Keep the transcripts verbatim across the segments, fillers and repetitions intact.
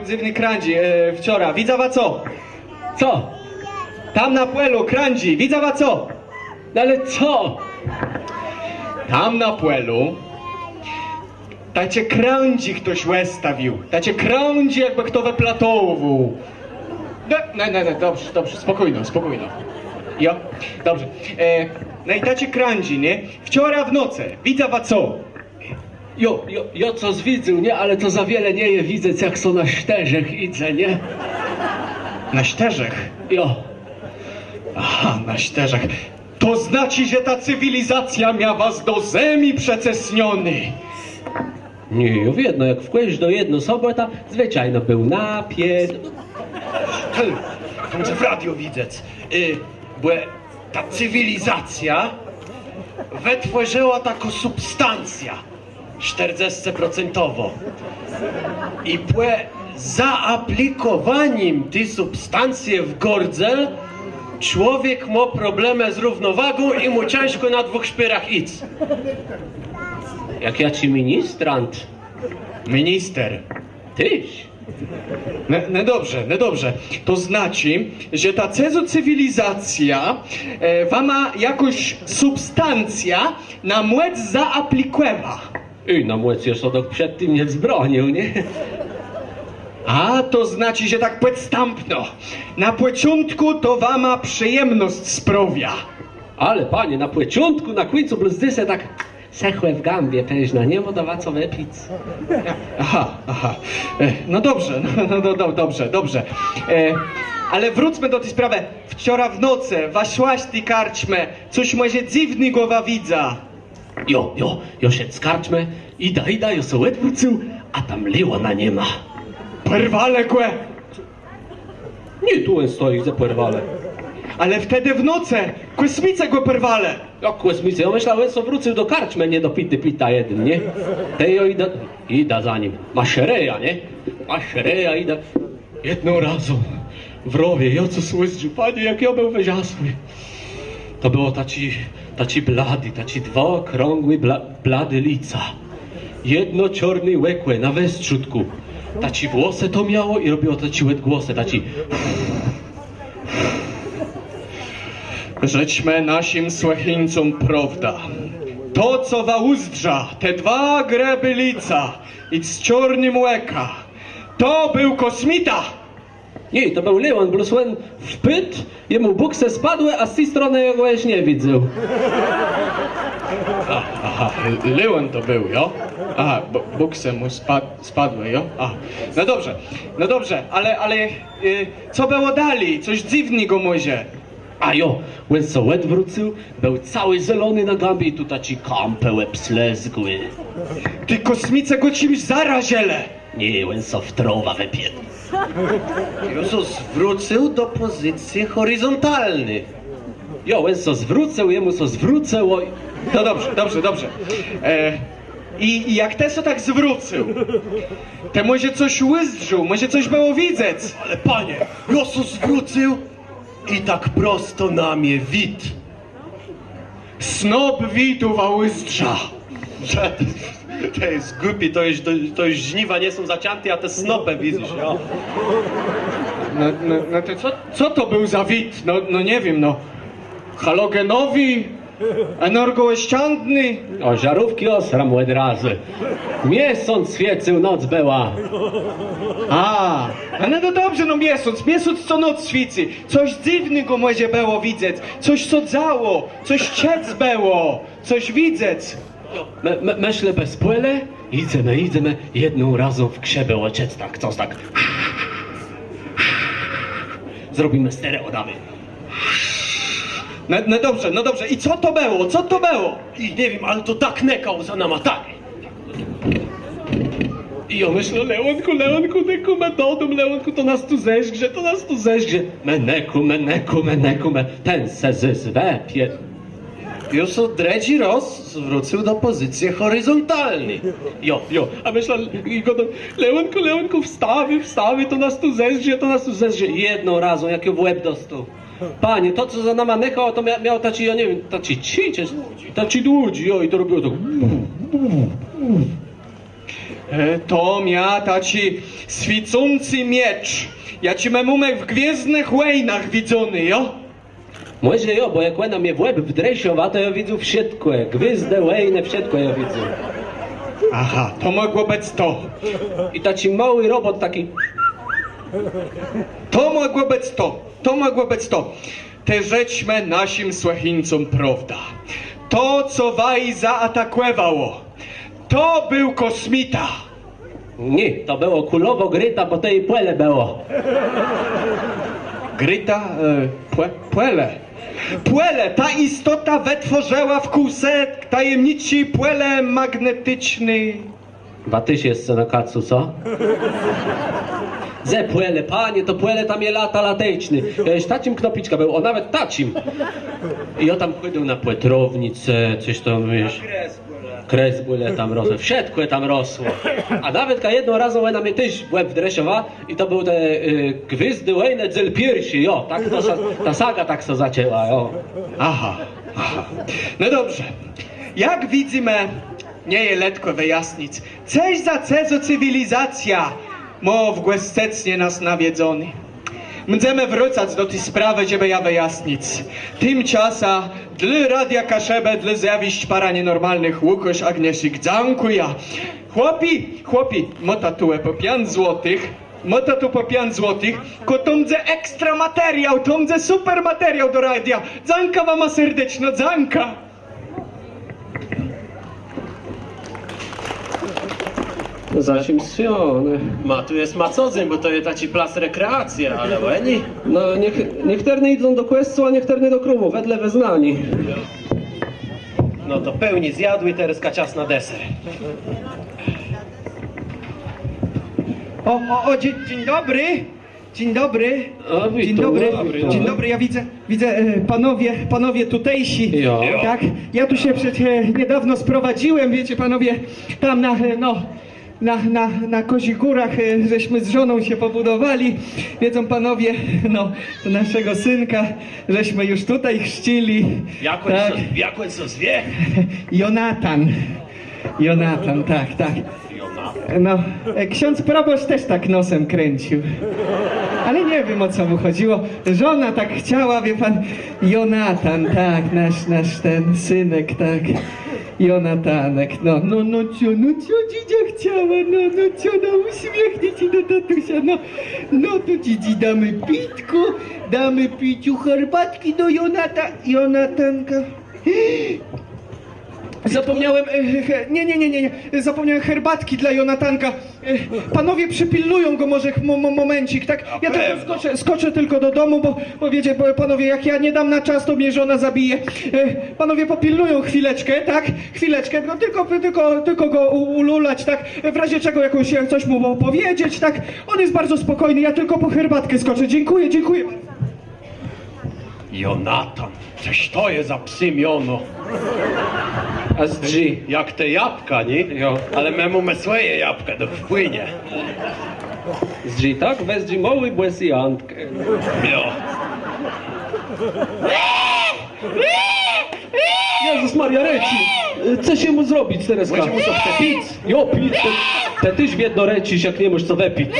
Dzywny krãdżi, e, wczora. Widza wa co? Co? Tam na pòlu krãdżi. Widza wa co? No ale co? Tam na pòlu taczé krãdżi chtos òstawił. Taczé krãdżi, jakbë chto wëplatowôł. No, no, no, no, dobrze, dobrze, spòkójno, spòkójno. Jo, dobrze. E, no i taczé krãdżi, nié? Wczora w nocë. Widza wa co? Jo, jo, jô cos widzôł, nié? Ale to za wiele nie je widzec, jak sã na sztërzëch jidze, nié? Na sztërzëch? Jo. Aha, na sztërzëch. To znaczi, że ta cywilizacjô mia was do zemi przëcësniony. Nié, jô wiedno, jak w kòżdą jedną sobòtã, zwëczajno béł napied... Hej, to mùszi w radio widzec. Y, bò ta cywilizacjô wëtwòrzëła taką substancjã sztërdzescëprocentową. I pò zaaplikòwanim ti substancje w gardze człowiek mô problemë z równowôgą i mù cãżkò na dwùch szpérach jic. Jak jaczi ministrant. Minister. Téż. No, no dobrze, no dobrze. To znaczi, że ta cëzô cywilizacjô, e, wama jakąs substancjã na mòc zaaplikòwa. I na mòc jesz sã tak przed tim nie wzbronił, nié? A, to znaczi, że tak pòdstãpno. Na pòczątkù to wama przëjemnosc sprôwia. Ale, panie, na pòczątkù, na kùńcu blós dzysô tak sëchò w gãbie, përznã, nié? Wòda, wa co wëpic. Aha, aha. E, no dobrze, no, no, no, do-, dobrze, dobrze. E, ale wrócmë do ti sprawë. Wczora w nocë wa szła z ti karczmë, cos mòże dzywnégò wa widza. Jo, jo, jô szedł z karczmë, jidã, jidã, jô sã òdwrócył, a tam Leòna ni ma. Pòrwalë gò. Nié, tu òn stoji, dze pòrwalë. Ale wtedë w nocë kòsmicë gò pòrwalë. Jak kòsmicë? Jô mëszlã, òn sã wrócył do karczmë, nié do Piti Pita jeden, nié? Tej jô jidã, jidã za nim. Maszerëjã, nié? Maszerëjã, jidã. Jedną razą w rowie jô cos ùzdrzôł, panie, jak jô béł wëżasłi. To bëło taczé, taczé bladé, taczé dwa òkrãgłé, bla-, bladé lica. Jedno czôrné òkò na westrzódkù. Taczé włosë to miało i robiło taczé òdgłosë, taczé. Rzeczmë naszim słëchińcóm prôwdã. To, co wa ùzdrza, te dwa grëbé lica i z czôrnym òkã, to béł kòsmita! Nié, to béł León, blós òn wpôdł, jemù bùksë spadłë, a z ti stronë jô gò jesz nie widzôł. A, aha, León to béł, jo? Aha, bù-, bùksë mù spad-, spadłë, jo? Aha. No dobrze, no dobrze, ale, ale, y, co bëło dali? Cos dzywnégò mòże? A jo, òn sã òdwrócył, béł całi zelony na gãbie i tu taczé kãpë òbslëzgłé. Ti kòsmicë gò czims zarazëlë! Nié, òn sã w trôwã wëpierdolił. Jô sã zwrócył do pòzycje hòrizontalny. Jo, òn sã zwrócył, jemù sã zwrócëło. No dobrze, dobrze, dobrze. E, i, i jak të sã tak zwrócył, të mòże cos ùzdrzôł, mòże cos bëło widzec. Ale panie, jô sã zwrócył i tak prosto na mie wid. Snop widu wa ùzdrza. To je głupi, to już, to już żniwa nie są zaczęte, a te snopy widzisz, jo. No, no, no to co, co to był za wid? No, no nie wiem, no. Halogenowy? Energooszczędny? Ò, żarówczi òsram òd razu. Miesąc swiécył, noc bëła. A, a no to dobrze, no miesąc, miesąc co noc swiécy. Cos dzywnégò mòże bëło widzec, cos sã dzało, cos czëc bëło, cos widzec. Më, më, mëszlã, bez pòle, jidzemë, jidzemë, jedną razą w krze bëło czëc tak, cos tak. Zrobimë stereo, dómë. No, no dobrze, no dobrze. I co to bëło? Co to bëło? I nie wiém, ale to tak nëkało za nama, tak. I jô mëszlã, Leónkù, Leónkù, nëkómë dodóm, Leónkù, to nas tu zeżgrze, to nas tu zeżgrze. Më nëkómë, nëkómë, nëkómë, ten sã zôs wëpier... Jô sã drëdżi rôz zwrócył do pòzycje hòrizontalny. Jo, jo, a mëszlã, i gôdóm, Leónkù, Leónkù, wstôwôj, wstôwôj, to nas tu zeżgrze, to nas tu zeżgrze. Jedną razą, jak jô w łeb dostôł. Panie, to, co za nama nëkało, to mia-, miało taczi, jô nie wiém, taczi czi, czë, taczi dłudżi, jo, i to robiło tak. E, to mia taczi swiécący miecz, jaczi më mómë w Gwiezdnëch Wòjnach widzóny, jo? Mòże jo, bò jak òna mie w łeb wdrëszëła, to jô widzôł wszëtkò. Gwiôzdë, wòjnë, wszëtkò jô widzôł. Aha, to mògło bëc to. I taczi môłi robòt taczi. To mògło bëc to. To mògło bëc to. Tej rzeczmë naszim słëchińcóm prôwdã. To, co waju zaatakòwało, to béł kòsmita. Nié, to bëło kùlowô Grita, bò to ji pòle bëło. Grita, e, pò-, pòle. Pòle, ta jistota wëtwòrzëła wkół se tajemniczé pòle magneticzné. Wa téż jes na kacu, co? Ze pòle, panie, to pòle tam je lata lateczné. Jô jesz taczim knôpiczkã béł, ò, nawet taczim. I jô tam chòdzył na pòtrownicã, cos tam, wiész. Kres bòle tam rosło, wszëtkò tam rosło. A nawetka jedno razã òna mie téż w łeb wdrëszëła i to béł te, y, Gwiôzdë, wòjnë, dzél pierszi, jo, tak to sa, ta saga tak sã zaczãła, jo. Aha, aha. No dobrze. Jak widzymë, nie je letkò wëjasnic, cëż za cëzô cywilizacjô mô w Gòscëcnie nas nawiedzoné. Mdzemë wrôcac do ti sprawë, żebë jã wëjasnic. Timczasã dlô Radia Kaszëbë, dlô Zjawiszcz Paranienormalnëch Łukôsz Agnieszik dzãkùje. Chłopi, chłopi, môta tu pò piãc złotëch, môta tu pò piãc złotëch, kò to mdze ekstra materiôł, to mdze super materiôł do radia. Dzãka wama serdeczno, dzãka. Za czim swiony. Ma tu jes ma co dzéń, bò to je taczi plac rekreacje, ale òni? No, niech-, niechtërny jidą do kòscoła, a niechtërny do krómù, wedle wëznaniô. No to pôłnié zjadłé, terôzka czas na deser. O, o, o, dzień, dzień dobry. Dzień dobry. A, witam. Dzień dobry. Dobry, dobry. Dzień dobry. Ja widzę, widzę, e, panowie, panowie tutejsi. Jo. Tak? Ja tu się przed, e, niedawno sprowadziłem, wiecie panowie, tam na, e, no, na, na, na Kozich Górach, e, żeśmy z żoną się pobudowali. Wiedzą panowie, no, naszego synka, żeśmy już tutaj chrzcili. Jak òn sã, jak òn sã zwie? Jonatan. Jonatan, tak, tak. No, e, ksiądz proboszcz też tak nosem kręcił. Ale nie wiem, o co mu chodziło. Żona tak chciała, wie pan. Jonatan, tak, nasz, nasz ten synek, tak. Jonatanek, no, no, no co, no co dzidzia chciała, no, no co, no uśmiechnij się do tatusia, no, no to dzidzi damy pitko, damy piciu herbatki do Jonata-, Jonatanka. Zapomniałem, e, he-, nie, nie, nie, nie, nie. Zapomniałem herbatki dla Jonatanka. E, panowie przypilnują go może ch-, mo-, mo-, momencik, tak? Ja tylko skoczę, skoczę tylko do domu, bo, bo wiecie, bo panowie, jak ja nie dam na czas, to mnie żona zabije. E, panowie popilnują chwileczkę, tak? Chwileczkę, no tylko, tylko, tylko go u-, ululać, tak? W razie czego jakoś, jak coś mu opowiedzieć, tak? On jest bardzo spokojny, ja tylko po herbatkę skoczę. Dziękuję, dziękuję bardzo. Jonatan, cëż to je za psé miono. A zdrzë. Jak te jabka, nié? Jo. Ale më mómë swòje jabka, to wpłënie. Zdrzë tak, wëzdrzi môłi bòsy Antk. Jo. Jezus Maria, rëczi. Co sã mù zrobic terôzka? Mòże mù sã chce pic? Jo, pic. Të, të téż wiedno rëczisz, jak ni môsz co wëpic.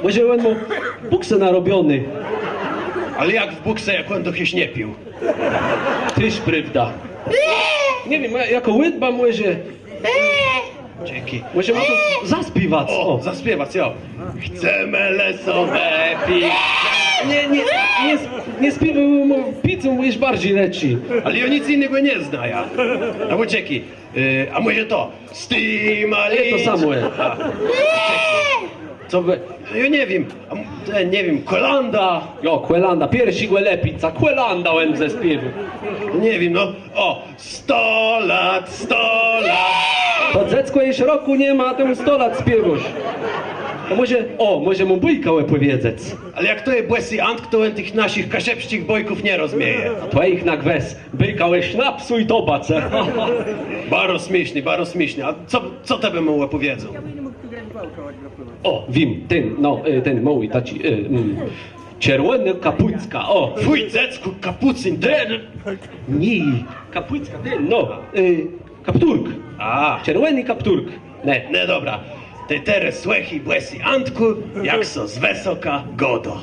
Mòże òn mô bùksë narobioné. Ale jak w bùksë, jak òn doch jesz nie pił? Téż prôwda. Nie wiém, jakô ùdba mòże. Czekôj. Mòże mù to zaspiewac. Ò, zaspiewac, jo. Chcemë le so wëpic. Nié, nié, nie, nie spiéwôj, mù picą jesz barżi rëczi. Ale jô nick jinégò nie znajã. A pòczekôj. E, a mòże to? Stimali. To samò je. A. Co bë, jô nie wiém. A m-, e, nie wiém, kòlãda. Jo, kòlãda. Pierszégò lëpca kòlãdã òn zaspiéwôł. Nie wiém, no. Ò, sto lat, sto lat. To dzeckò jesz rokù ni mô, a të mù sto lat spiéwôsz. To mòże, ò, mòże mù bôjkã òpòwiedzec. Ale jak to je bòsy Antk, to òn tëch naszich kaszëbsczich bôjków nie rozmieje. A to jich na gwës. Bôjka ò sznapsu i tobace. Baro smiészné, baro smiészné. A co, co të bë mù òpòwiedzôł? Ò, wiém, ten, no, e, ten môłi, taczi, e, mm, czerwònô kapùcka, ò. Fùj, dzeckù, kapucyn, ten. Nié, kapùcka, ten, no, e, kapturk. A. Czerwòny kapturk. Ne, ne, dobra. Të terô słëchôj, bòsy Antkù, jak sã z wësoka gôdô.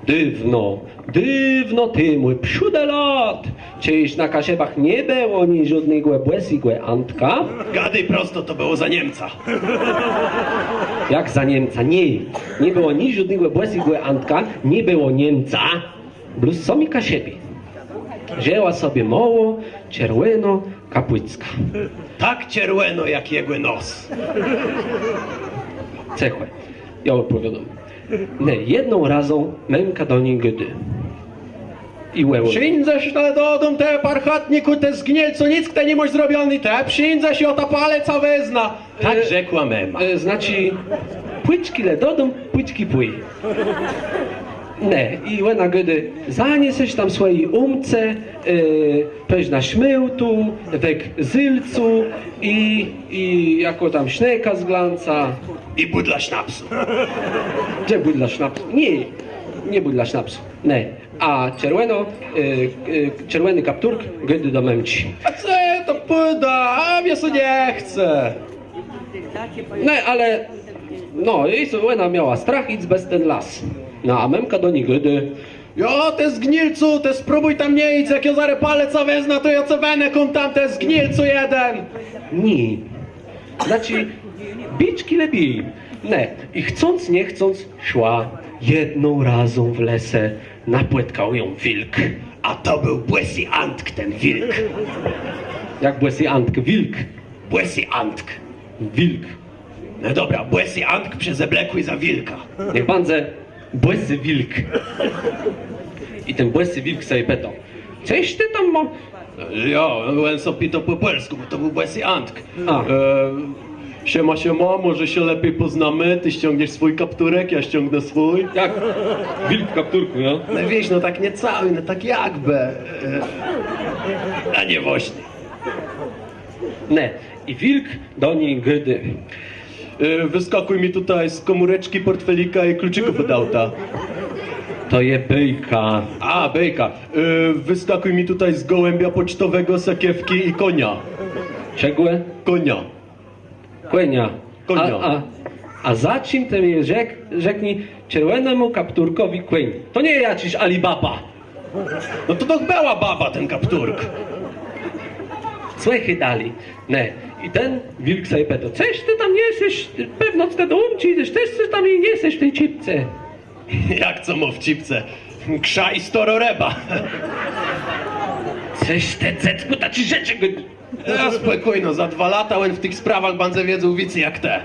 Dôwno, dôwno temù, przódë lat, czej jesz na Kaszëbach nie bëło niżódnégò bòségò Antka. Gadôj prosto, to bëło za Niemca. Jak za Niemca? Nié, nie bëło niżódnégò bòségò Antka, nie bëło Niemca. Blós sami Kaszëbi. Żëła sobie môłô, czerwònô kapùcka. Tak czerwònô jak jegò nos. Cëchò, jô òpòwiôdóm. Ne, jedną razą mëmka do ni gôdô. I òna: Przińdzesz le dodóm, të parchatnikù, të zgniélcu, nick të ni môsz zrobioné, të przińdzesz, jô tã palëcã wezmã. Tak rzekła mëma. E, znaczi, pùjczi le dodóm, pùjczi pòj. Ne, i òna gôdô: Zaniesesz tam swòji ómce, e, përznã szmôłtu, wek zylcu i, i jakò tam szneka z glanca. I bùdla sznapsu. Dze bùdla sznapsu? Nié, nié bùdla sznapsu. Ne. A czerwònô, e, e, czerwòny kapturk gôdô do mëmczi: A co jô to pùdã? A mie sã nie chce. Ne, ale, no, i co, òna miała strach jic bez ten las. No, a mëmka do ni gôdô: Jo, të zgniélcu, të spróbùj tam nie jic, jak jô zarô palëcã wezmã, to jô ce wënëkóm tam, të zgniélcu jeden. Nié. Znaczi, bic le bic. Ne, i chcąc, nie chcąc, szła. Jedną razą w lese napòtkôł jã wilk. A to béł bòsy Antk, ten wilk. Jak bòsy Antk? Wilk. Bòsy Antk. Wilk. No dobra, bòsy Antk przezeblokłi za wilka. Niech bãdze bòsy wilk. I ten bòsy wilk sã je pitôł: Cëż të tam mô-? Jo, òn sã pitôł pò pòlskù, bò to béł bòsy Antk. A. E, siema, siema, może się lepiej poznamy, ty ściągniesz swój kapturek, ja ściągnę swój. Jak? Wilk w kapturku, no? No wiesz, no tak niecałi, no tak jakby. E, a nie właśnie. Ne, i wilk do ni gôdô: E, wyskakuj mi tutaj z komóreczki, portfelika i kluczyków od auta. To je bôjka. A, bôjka. E, wyskakuj mi tutaj z gołębia pocztowego, sakiewki i konia. Czegò? Konia. Kònia. Kònia. A, a, a za czim të mie rzek-, rzeknij, czerwònémù kapturkòwi kòń? To nie je jaczis Alibaba. No to doch bëła baba, ten kapturk. Słëchôj dali. Ne. I ten wilk sã je pitôł: Cëż të tam niesesz? Pewno të do ómczi jidzesz, cëż të tam niesesz w ti czôpce? Jak co mô w czôpce? Krza i stôrô rëba. Cëż të, dzecku, taczé rzeczë gô- A, spòkójno, za dwa lata òn w tëch sprawach bãdze wiedzôł wicy jak të.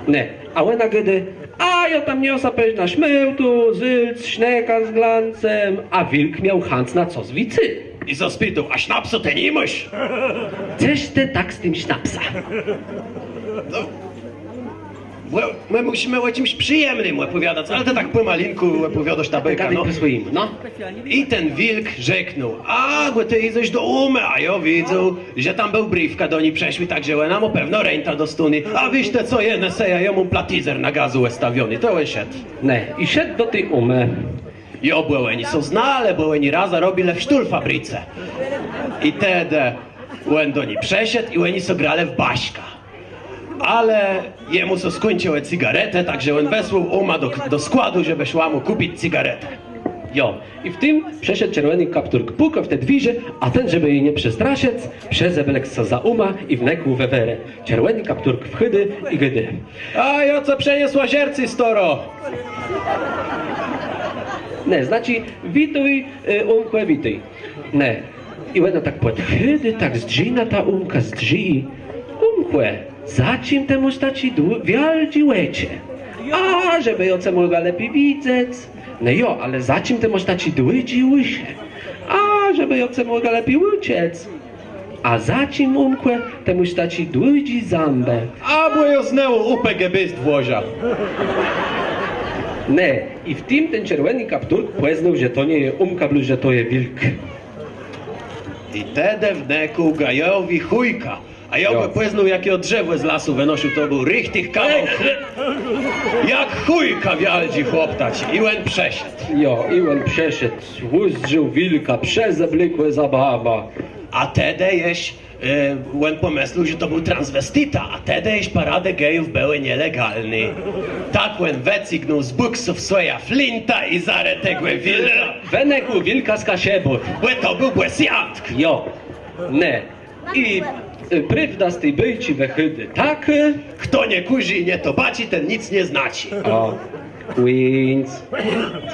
Ne, a òna gôdô: A jô tam niosã përznã szmôłtu, zylc, szneka z glancã, a wilk miôł chãc na cos wicy. I sã spitôł: A sznapsu të ni môsz? Cëż të tak z tim sznapsã? No. Bò më mùszimë ò czims przëjemnym òpòwiadac, ale të tak pòmalinkù òpòwiôdôsz tã bôjkã, no. Gadôj pò swòjémù, no. I ten wilk rzeknął: A, bò të jidzesz do ómë, a jô widzã, że tam béł brifka do ni przëszłi, tak że òna mô pewno rentã dostóné. A wiész të co, jô ne sã, jô móm platizer na gazu òstawiony, to òn szedł. Ne, i szedł do ti ómë. Jo, bò òni sã znelë, bò òni razã robilë w sztulfabrice. I tedë òn do ni przëszedł i òni so grelë w baszka. Ale jemù sã skùńczëłë cygaretë, tak że òn wësłôł ómã do, do składu, żebë szła mù kùpic cygaretë. Jo, i w tim przëszedł czerwòny kapturk, pùkôł w te dwiérze, a ten, żebë ji nie przestraszëc, przezeblôkł sã za ómã i wnëkôł we wërë. Czerwòny kapturk wchôdô i gôdô: A jô cë przëniesła żercé, stôrô. Ne, znaczi, witôj, e, ómkò, witôj. Ne. I òna tak pòdchôdô, tak zdrzi na tã ómkã, zdrzi. Ómkò, za czim të môsz taczé dłu-, wiôldżé òczë? A, żebë jô ce mògła lepi widzec. Ne jo, ale za czim të môsz taczé dłudżé ùszë? A, żebë jô ce mògła lepi ùczëc. A za czim, ómkò, të môsz taczé dłudżé zãbë? A bò jô znowù ùpégibist włożã. Ne, i w tim ten czerwòny kapturk pòznôł, że to nie je ómka, blós że to je wilk. I tedë wnëkôł gajowi chòjka. A jô bë pòznôł, jak jô drzewò z lasu wënôszôł, to béł richtich kawał chù-, jak chòjka wiôldżi chłop taczi. I òn przëszedł. Jo, i òn przëszedł, ùzdrzôł wilka, przezeblôkłé za babã. A tedë jesz E, òn pòmëslôł, że to béł transwestita, a tedë jesz paradë gejów bëłë nielegalné. Tak òn wëcygnął z bùksów swòjã flintã i zarô tegò wilka. Wënëchôł wilka z Kaszëbów. Bò to béł bòsy Antk. Jo. Në. I, e, prôwda z ti bôjczi wëchôdô takô. Chto nie kùrzi i nie tobaczi, ten nic nie znaczi. Ò. Wińc.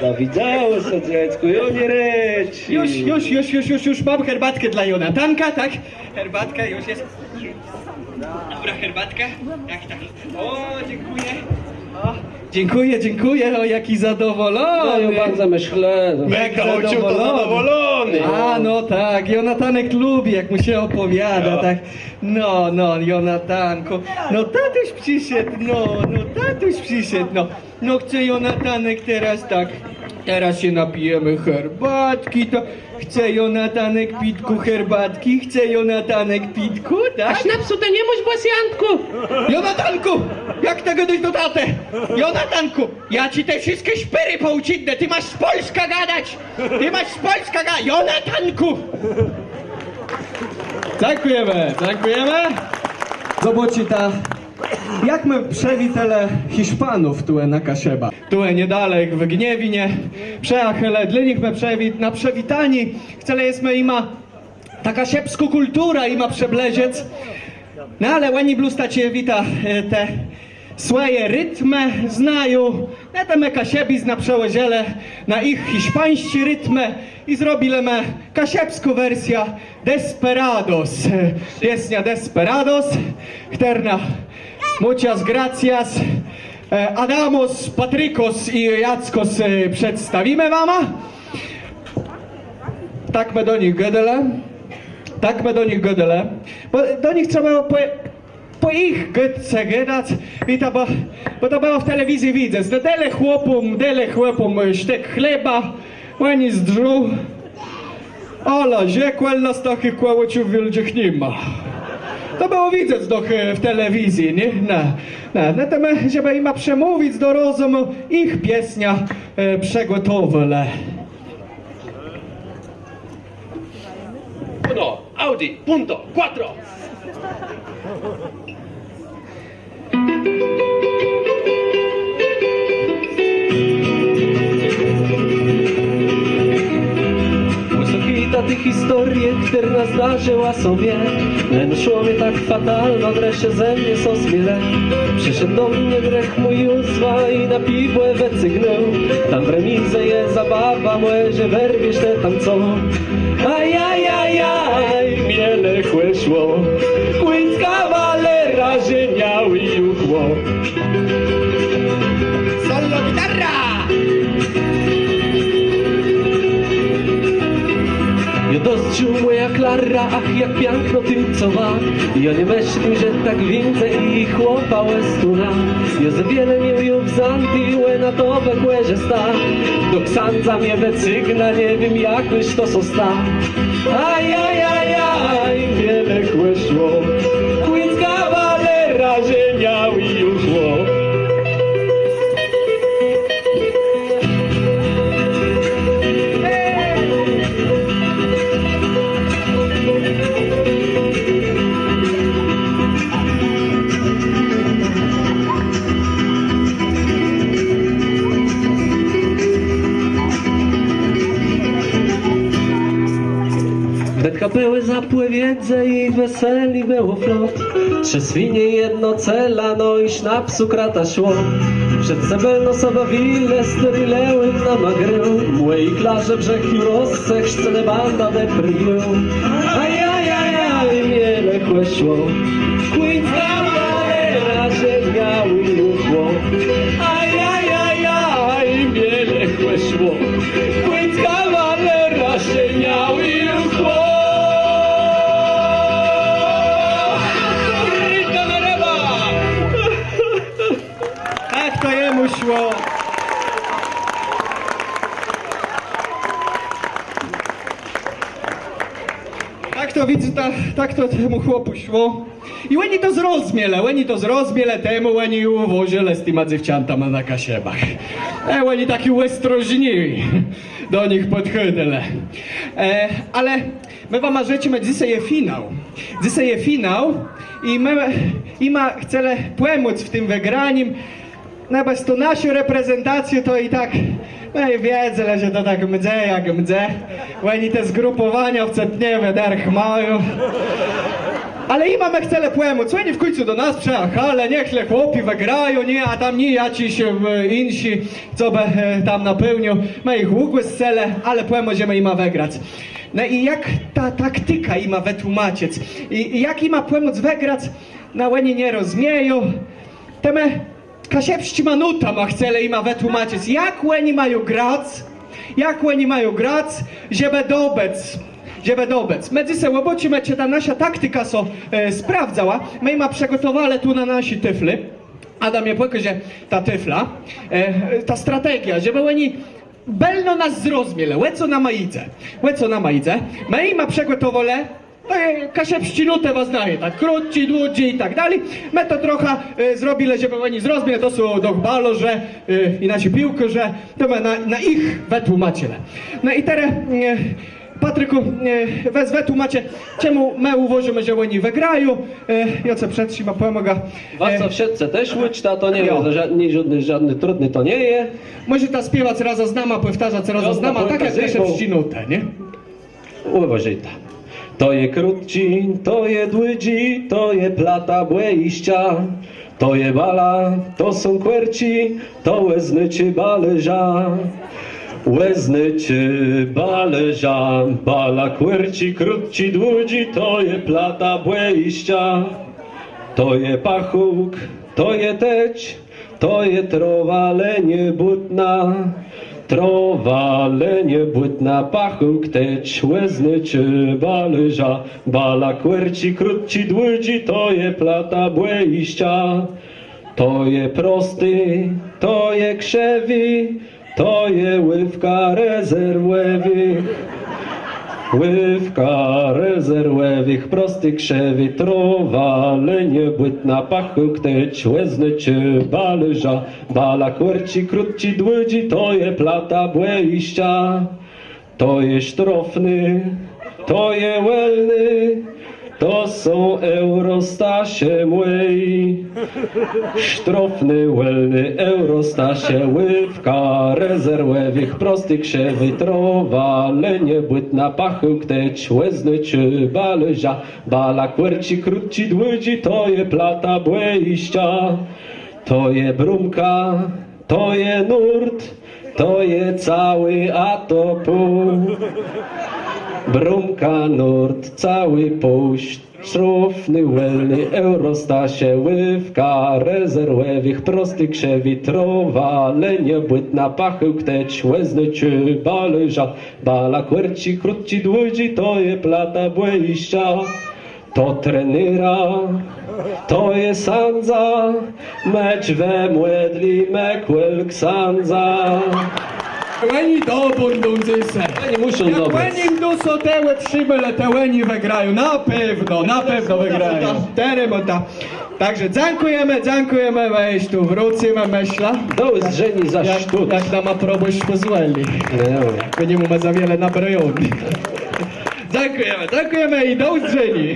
Zawidzało sã, dzeckò, jo, nie rëcz. Ju, ju, ju, ju, ju, ju móm herbatkę dlô Jonatanka, tak? Herbatka ju je. Dobra herbatka. Tak, tak. Ò, dzãkùjã. Ò, dzãkùjã, dzãkùjã. Ò, jaczi zadowòlony. No, jo, baro mëszlã. Mega ùczuł to zadowòlony. A, no tak, Jonatanek lubi, jak mù sã òpòwiôdô, tak. No, no, Jonatankù. No, tatuś przëszedł, no, no, tatuś przëszedł, no. No chce Jonatanek terôz tak. Terôz sã napijemë herbatczi, to chce Jonatanek pitkù herbatczi, chce Jonatanek pitkù, tak? A sznapsu të ni môsz, bòsy Antkù? Jonatankù! Jak të gôdôsz do tatë? Jonatankù! Jô cë te wszëtczé szpérë pòùcëdnã, të môsz z pòlskã gadac! Të môsz z pòlskã gadac! Jonatankù! Dzãkùjemë, dzãkùjemë. Zobaczta, jak më przëwitelë Hiszpanów tu na Kaszëbach. Tu niedalek w Gniewinie przëjachelë, dlô nich më przëwi-, na przëwitanié chcelë jesmë jima tã kaszëbską kùlturã jima przëblëżëc. No ale òni blós taczé, wita, e, te swòje ritmë znają. No to më kaszëbiznã przełożëlë na jich hiszpańsczé ritmë i zrobilë më kaszëbską wersjã Desperados. Piesniô Desperados, chtërną muchas gracias, e, Adamos, Patrikòs i Jackòs, e, przedstawimë wama. Tak më do nich gôdelë. Tak më do nich gôdelë. Bò do nich trzeba bëło pò, pò jich gôdce gadac. I to bë-, bò to bëło w telewizji widzec. No, delë chłopóm, delë chłopóm sztëk chleba. Òni zdrzą. Ala rzekł, ale nas taczich kòłôczów wiôldżich ni ma. To bëło widzec doch, e, w telewizji, nié? No, no, no to më, żebë jima przemówic do rozëmù, jich piesniã, e, przëgòtowelë. Uno, Audi, punto, quattro. Pòsłëchôjta ti historie, chtërna zdarzëła sã mie. Leno szło mie tak fatalno, wreszce ze mie sã smielë. Przëszedł do mie drëch mój Józwa i na piwò wëcygnął. Tam w remize je zabawa, mòże wërwiesz të tam co. Ajajajaj, mie lëchò szło. Kùńc kawalera, że miôł ju chłop. Solo gitara! Jô dostrzégł mòjã Klarã, ach, jak piãkno tuńcowa. Jô nie mëslôł, że tak wińdzã i chłopa òstónã. Jô za wiele miôł ju wzãté, òna to wëkòrzësta. Do ksãdza mie wëcygna, nie wiém, jakòż to sã sta. Ajajajaj, mie lëchò szło. Kùńc kawalera, że miôł ju chłop. Wnet bëłë zapòwiedzë i wesele bëło flot. Trzë swinie, jedno celã, no i sznapsu krata szło. Przed sebą no sã bawilë, stôri León nama grôł. Mòji Klarze brzëch ju rosce, chce le banda de priu. Ajajajaj, mie lëchò szło. Kùńc kawalera, że miôł ju chłop. Ajajajaj, mie lëchò szło. Kùńc kawalera, że miôł ju chłop. Tak to jemù szło. Tak to widzã, ta-, tak to temù chłopù szło. I òni to zrozmielë, òni to zrozmielë, temù òni ju wòżëlë z tima dzéwczãtama na Kaszëbach. E, òni tak ju òstrożni do nich pòdchòdzëlë. E, ale Më wama rzeczemë, dzysô je finał. Dzysô je finał i më, i ma chcelë pòmòc w tim wëgranim. No bez tã naszą reprezentacjã to i tak, no i wiedzelë, że to tak mdze, jak mdze. Òni te zgrupòwania w Cetniewie dërch mają. Ale i ma më chcelë pòmòc. Òni w kùńcu do nas przëjachelë, niech le chłopi wëgrają, nié, a tam nié jaczis e, jinszi, co bë e, tam napełnił. Më jich ùgòscëlë, ale pòmòżemë jima wëgrac. No i jak tã taktikã jima wëtłómaczëc? I, i jak jima pòmòc wëgrac? No òni nie rozmieją. Tej më kaszëbsczima nótama chcelë jima wëtłómaczëc, jak òni mają grac, jak òni mają grac, żebë dobëc, żebë dobëc. Më dzysô òbôczimë, czë ta naszô taktika sã e, sprôwdzała. Më jima przëgòtowelë tu na naszi tôflë. Adam je pòkôże tã tôflã, e, tã strategiã, żebë òni bëlno nas zrozmielë, ò co nama jidze. Ò co nama jidze. Më jima przëgòtowelë, to je kaszëbsczé nótë, wa znaje, tak krótczi, dłudżi i tak dali. Më to trochã e, zrobilë, żebë òni zrozmielë, to są doch balôrze e, i naszi piłkôrze, to më na, na jich wëtłómaczëlë. No i terô e, Patrikù, e, wez wëtłómaczë, czemù më ùwôżómë, że òni wëgrają. E, jô ce przëtrzimóm, pòmògã. Wasta wszëtcë téż ùczta, to nie je żódné, żódné trudné to nie je. Mòżeta spiewac razã z nama, pòwtarzac razã z nama, tak jak kaszëbsczé nótë, nié? Ùwôżôjta. To je krótczi, to je dłudżi, to je plata bòjiszcza. To je bala, to są kòrczi, to òznôczô balôrza. Òznôczô balôrza, bala, kòrczi, krótczi, dłudżi, to je plata bòjiszcza. To je pachôłk, to je tecz, to je trôwa, le nié bùtna. Trôwa, le nié bùtna, pachôłk, tecz, òznôczô balôrza. Bala, kòrczi, krótczi, dłudżi, to je plata bòjiszcza. To je prosti, to je krzëwi, to je łôwka rezerwòwëch. Łôwka rezerwòwëch, prosti, krzëwi, trôwa, le nié bùtna, pachôłk, tecz, òznôczô balôrza. Bala, kòrczi, krótczi, dłudżi, to je plata bòjiszcza. To je sztrôfny, to je wòlny, to są Eurostarze mòji. Sztrôfny, wòlny, Eurostarze, łôwka rezerwòwëch, prosti, krzëwi, trôwa, le nié bùtna, pachôłk, tecz, òznôczô balôrza. Bala, kòrczi, krótczi, dłudżi, to je plata bòjiszcza. To je brómka, to je nórt, to je całi, a to pół. Brómka, nórt, całi, pół. Sztrôfny, wòlny, Eurostarze, łôwka rezerwòwëch, prosti, krzëwi, trôwa, le nié bùtna, pachôłk, tecz, òznôczô balôrza. Bala, kòrczi, krótczi, dłudżi, to je plata bòjiszcza. To trenéra, to je sãdza, mecz wëmòdli më kòl ksãdza. Òni dobãdą dzysô. Òni mùszą dobëc. Jak òni mdą so tegò trzimec, to òni wëgrają. Na pewno, na pewno wëgrają. Terô mòta. Tak że dzãkùjemë, dzãkùjemë, më jesz tu wrócymë, mëszlã. Do ùzdrzeniô za sztót. Jak nama probòszcz pòzwòli. Bò ni mómë za wiele nabrojony. Dzãkùjemë, dzãkùjemë i do ùzdrzeniô.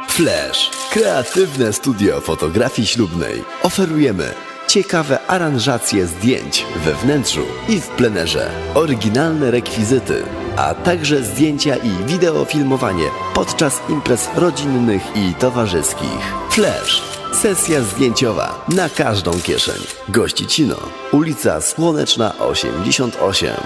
Flash, kreatywne studio fotografii ślubnej. Oferujemy ciekawe aranżacje zdjęć we wnętrzu i w plenerze, oryginalne rekwizyty, a także zdjęcia i wideofilmowanie podczas imprez rodzinnych i towarzyskich. Flash, sesja zdjęciowa na każdą kieszeń. Gościcino, ulica Słoneczna osiemdziesiąt osiem.